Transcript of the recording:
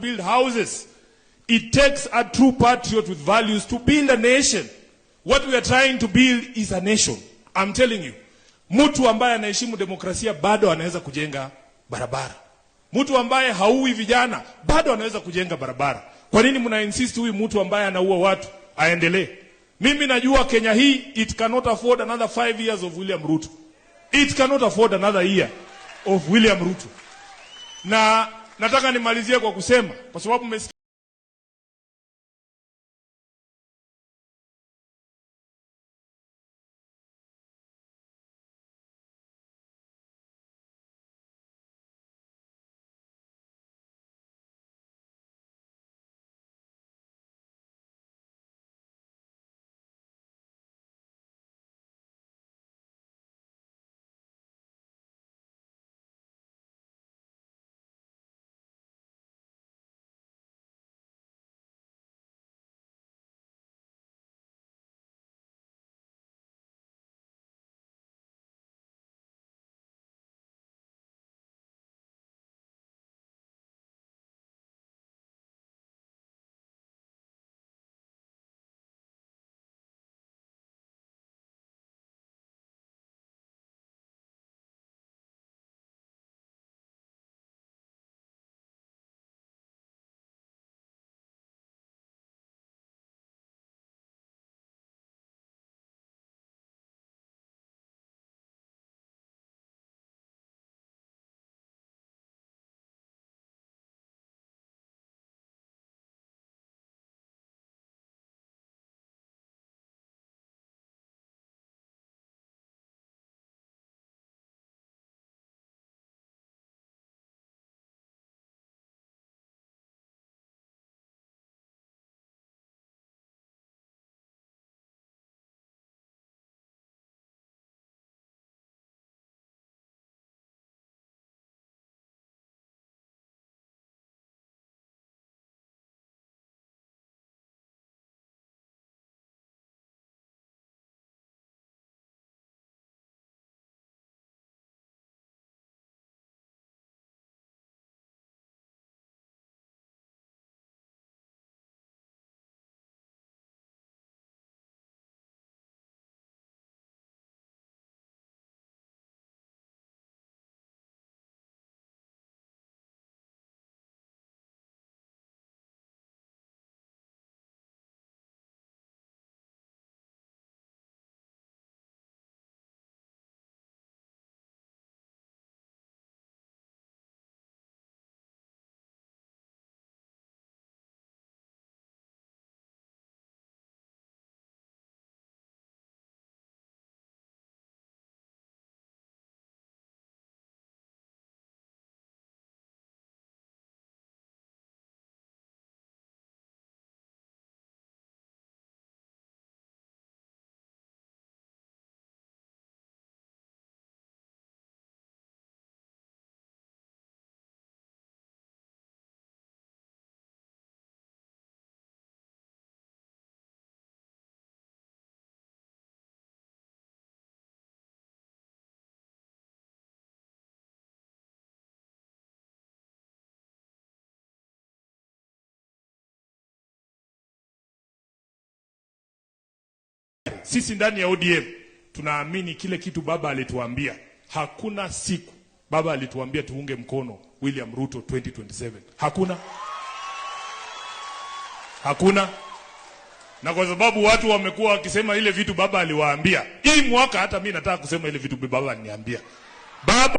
Build houses. It takes a true patriot with values to build a nation. What we are trying to build is a nation. I'm telling you. Mtu ambaye anaheshimu demokrasia bado anaweza kujenga barabara. Mtu ambaye haui vijana bado anaweza kujenga barabara. Kwa nini mna insist huyu mtu ambaye anaua watu aendelee? Mimi najua Kenya hii, it cannot afford another 5 years of William Ruto. It cannot afford another year of William Ruto. Na nataka nimalizie kwa kusema, kwa sababu mmesikia sisi ndani ya ODM tunaamini kile kitu baba alituambia. Hakuna siku baba alituambia tuunge mkono William Ruto 2027. Hakuna. Hakuna. Na kwa sababu watu wamekuwa wakisema ile vitu baba aliwaambia, hii mwaka hata mimi nataka kusema ile vitu baba aliniambia. Baba